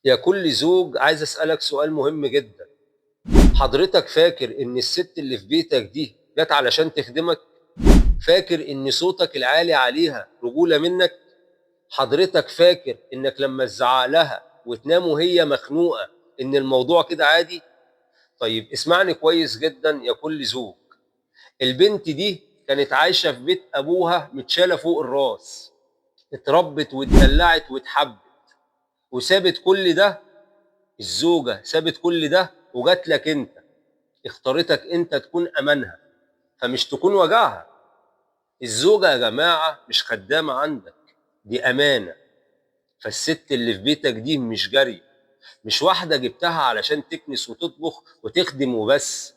يا كل زوج، عايز أسألك سؤال مهم جدا. حضرتك فاكر إن الست اللي في بيتك دي جت علشان تخدمك؟ فاكر إن صوتك العالي عليها رجولة منك؟ حضرتك فاكر إنك لما تزعق لها وتنام وهي مخنوقة إن الموضوع كده عادي؟ طيب اسمعني كويس جدا يا كل زوج. البنت دي كانت عايشة في بيت أبوها متشالة فوق الراس، اتربت واتدلعت واتحبت، وسابت كل ده. الزوجة سابت كل ده وجات لك انت، اختارتك انت تكون امانها، فمش تكون وجعها. الزوجة يا جماعة مش خدامة عندك، دي امانة. فالست اللي في بيتك دي مش جري، مش واحدة جبتها علشان تكنس وتطبخ وتخدم وبس.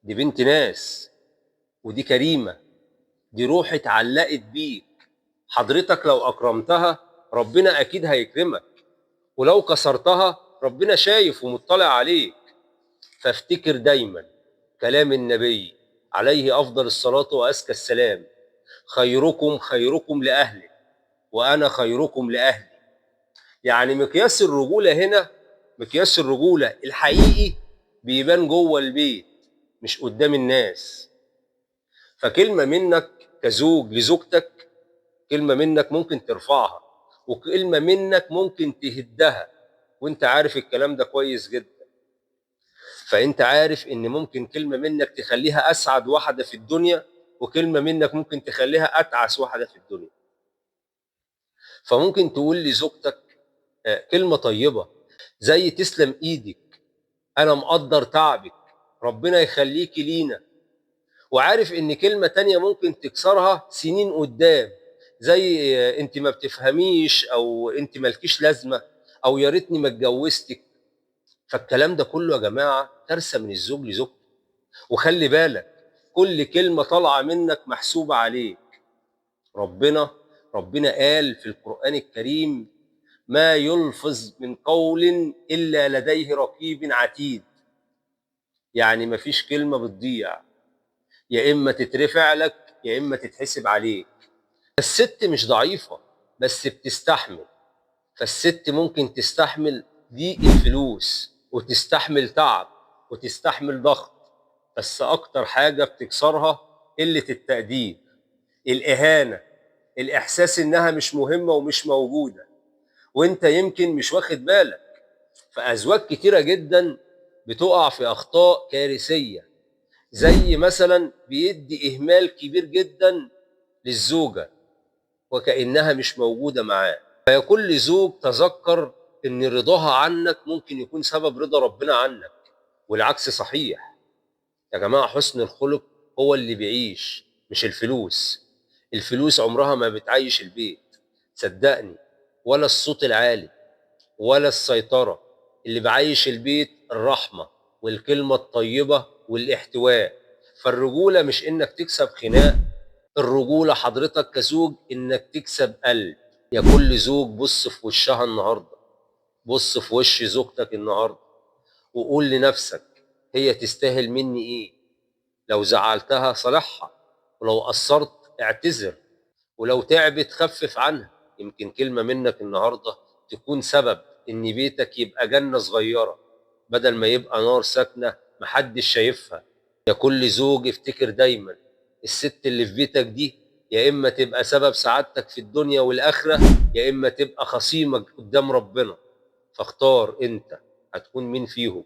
دي بنت ناس، ودي كريمة، دي روح اتعلقت بيك. حضرتك لو أكرمتها ربنا أكيد هيكرمك، ولو كسرتها ربنا شايف ومطلع عليك. فافتكر دايما كلام النبي عليه أفضل الصلاة وأزكى السلام: خيركم خيركم لأهله، وأنا خيركم لأهلي. يعني مقياس الرجولة هنا، مقياس الرجولة الحقيقي بيبان جوه البيت مش قدام الناس. فكلمة منك كزوج لزوجتك، كلمة منك ممكن ترفعها، وكلمة منك ممكن تهدها، وانت عارف الكلام ده كويس جدا. فانت عارف ان ممكن كلمة منك تخليها اسعد واحدة في الدنيا، وكلمة منك ممكن تخليها اتعس واحدة في الدنيا. فممكن تقول لزوجتك كلمة طيبة زي تسلم ايدك، انا مقدر تعبك، ربنا يخليكي لينا. وعارف ان كلمة تانية ممكن تكسرها سنين قدام، زي انت ما بتفهميش، او انت مالكيش لازمة، او يا ريتني ما اتجوزتك. فالكلام ده كله يا جماعة كارثة من الزوج لزوجته. وخلي بالك كل كلمة طالعة منك محسوبة عليك. ربنا قال في القرآن الكريم: ما يلفظ من قول إلا لديه رقيب عتيد. يعني مفيش كلمة بتضيع، يا إما تترفع لك يا إما تتحسب عليك. الست مش ضعيفة بس بتستحمل. فالست ممكن تستحمل ضيق الفلوس، وتستحمل تعب، وتستحمل ضغط، بس أكتر حاجة بتكسرها قلة التقدير، الإهانة، الإحساس إنها مش مهمة ومش موجودة، وإنت يمكن مش واخد بالك. فأزواج كتيرة جدا بتقع في أخطاء كارثية، زي مثلا بيدي إهمال كبير جدا للزوجة وكأنها مش موجودة معاه. فيكل زوج تذكر إن رضاها عنك ممكن يكون سبب رضا ربنا عنك، والعكس صحيح. يا جماعة حسن الخلق هو اللي بيعيش، مش الفلوس. الفلوس عمرها ما بتعيش البيت، صدقني، ولا الصوت العالي ولا السيطرة. اللي بعيش البيت الرحمة والكلمة الطيبة والاحتواء. فالرجولة مش إنك تكسب خناق، الرجولة حضرتك كزوج إنك تكسب قلب. يا كل زوج بص في وشها النهاردة، بص في وش زوجتك النهاردة، وقول لنفسك هي تستاهل مني إيه. لو زعلتها صالحها، ولو قصرت اعتذر، ولو تعبت خفف عنها. يمكن كلمة منك النهاردة تكون سبب إن بيتك يبقى جنة صغيرة بدل ما يبقى نار ساكنة محدش شايفها. يا كل زوج افتكر دايما الست اللي في بيتك دي يا إما تبقى سبب سعادتك في الدنيا والآخرة، يا إما تبقى خصيمك قدام ربنا. فاختار أنت هتكون مين فيهم.